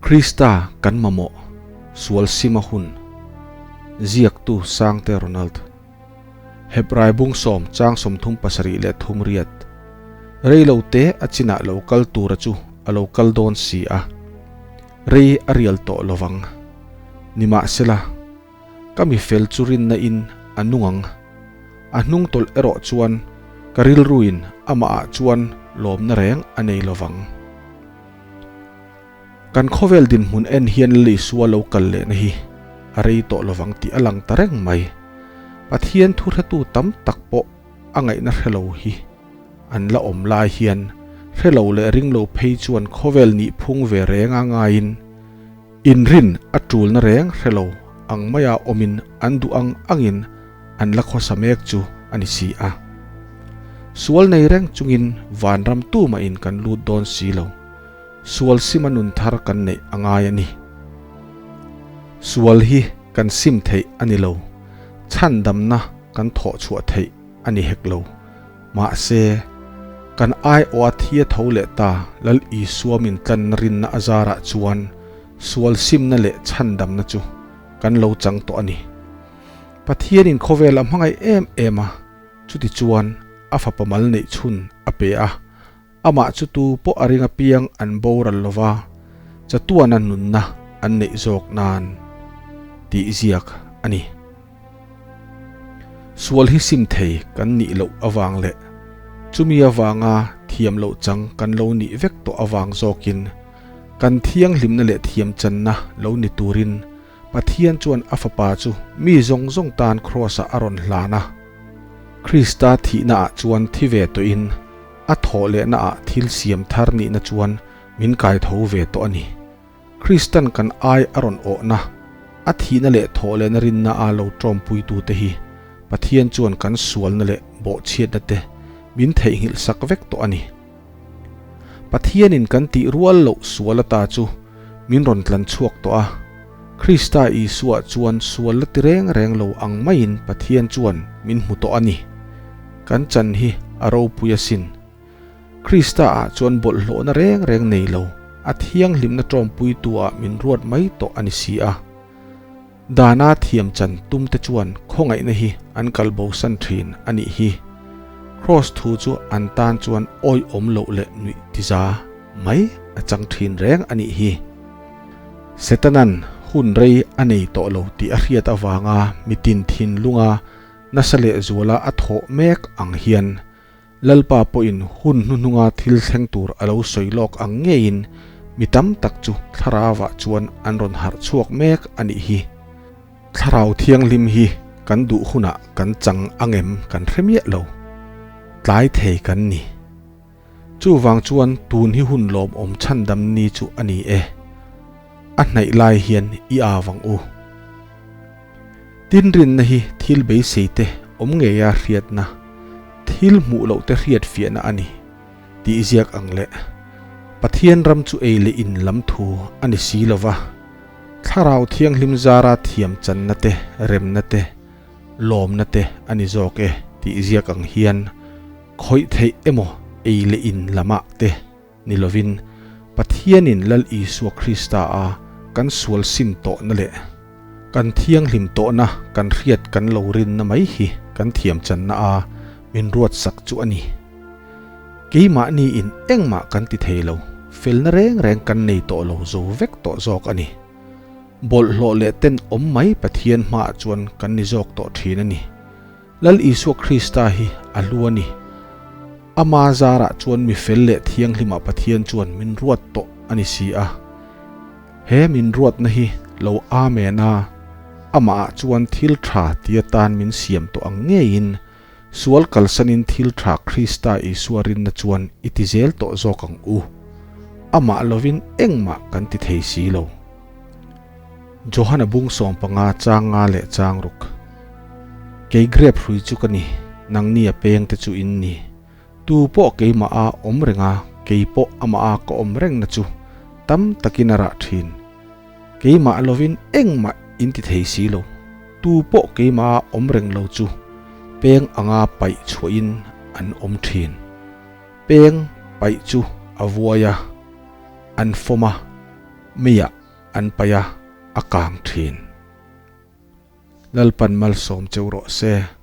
Krista kan mamawh sual sima hun ziaktu Sangte Ronald. Hebrai bung sawm chang 37 riat. Rei lo te a chinah lo kal tura chu a lo kal dawn si a. Rei a rial tawh lovang. Nimahsela, ka mi fel chu rinna in a nung ang. A hnung tawlh erawh chuan ka rilruin amah ah chuan lawmna reng a nei lovang. Kan khawvel dinhmun en hian Lalisua lo kal lehna hi a rei tawh lovang tih a lang ta reng mai. Pathian thuhretu tam tak pawh a ngaihna hre lo hi an la awm lai hian hre lo leh ring lo phei chuan khawvel nih phung ve reng a ngaiin inrin a tulna reng hre lo ang maia awmin an duh ang angin an la khawsa mek chu a ni si a. Sual nei reng chungin vanram tumahin kan lut dawn si lo. Sual sima nun thar kan neih a ngai a ni. Sual hi kan sim theih a ni lo, chhandamna kan thawh chhuah theih a ni hek lo. Mahse, kan aiawha thi a tho leh ta Lal Isua min tlanna rinna a zarah chuan sual simna leh chhandamna chu kan lo chang tawh a ni. Pathianin khawvel a hmangaih em em a, chutichuan a fapa mal neih chhun a pe a, Amah chu tu pawh a ring apiang an boral lo va, chatuana nunna an neih zawk nan tih ziak a ni. Sual hi sim thei kan nih loh avang leh chumi avanga thiam loh chang kan lo nih vek tawh avang zawkin kan thianghlimna leh thiamchanna lo ni turin Pathian chuan a Fapa chu mi zawng zawng tan Kraws-ah a rawn hlan a. Krista thihnaah chuan thi ve tawhin a thawh lehnaah thil siam thar nihna chuan min kai tho ve tawh a ni. Kristan kan ai a rawn awhna, a thihna leh thawh lehna rinna a lo tawmpuitute hi Pathian chuan kan sualna leh bawhchhiatna te min theihnghilh sak vek tawh a ni. Pathianin kan tih rual loh sual ata chu min rawn tlan chhuak tawh a, Krista Isua chuan sual la ti reng reng lo ang maiin Pathian chuan min hmu tawh a ni. Kan chan hi a ropui asin. Krista ah chuan bawlhhlawhna reng reng nei lo, a thianghlimna tawmpuitu ah min ruat mai tawh a ni si a. Dana thiam chan tum te chuan khawngaihna hi an kal bosan thin a nih hi. Kraws thu chu an tan chuan awihawm loh leh nuih tiza mai a chang thin reng a nih hi. Setanan hun rei a nei tawh lo tih a hriat avanga mitin thinlunga nasa lehzuala a thawh mek ang hian Lalpa pawhin hun hnuhnunga thil thleng tur a lo sawi lawk ang ngeiin mi tam tak chu thlarauah chuan an rawn harh chhuak mek a nih hi. Thlarau thianghlim hi kan duh hunah kan chang angem kan hre miah lo. Tlai thei kan ni. Chuvang chuan tun hi hun lawmawm chhandam ni chu a ni e. A hnaih lai hian i au ang u. Tinrinna hi thil beisei te awm ngeia hriatna, thil hmuh loh te hriat fiahna a ni tih ziak ang leh Pathian ram chu ei leh in lam thu a ni si lo va, Thlarau Thianghlim zara thiam channa te, remna te, lawmna te a ni zawk e tih ziak ang hian khawih theih emaw ei leh in lamah te ni lovin Pathianin Lal Isua Krista a kan sual sim tawhna leh kan thianghlim tawhna kan hriat kan lo rinna mai hi kan thiam channa a min ruatsak chu a ni. Keimahni in engmah kan ti thei lo, felna reng reng kan nei tawh lo zo vek tawh zawk a ni. Bawlhhlawh leh tenawm mai Pathian hmaah chuan kan ni zawk tawh thin a ni. Lal Isua Krista hi a hlu a ni. Ama zarah chuan mi fel leh thianghlimah Pathian chuan min ruat tawh a ni si a. He min ruatna hi lo Amen a, amahah chuan thil tha tia tan min siam tawh ang ngeiin sual kalsanin thil tha Krista Isua rinna chuan i ti zel tawh zawk ang u. Amah lovin engmah kan ti thei si lo. Johana bung 15 chang nga leh chang ruk. Kei grep hrui chu ka ni, nangni a peng te chu in ni. Tu pawh keimah a awm reng a, kei pawh amah a ka awm reng na chu tam takin a rah thin. Keimah lovin engmah in ti thei si lo. Tu pawh keimah a awm reng lo chu peng anga paih chhuahin an awm thin. Peng paih chu a vuai a, an fawm a, meiah. an paih a, a kang thin. Lalpan malsawm cheu rawh se.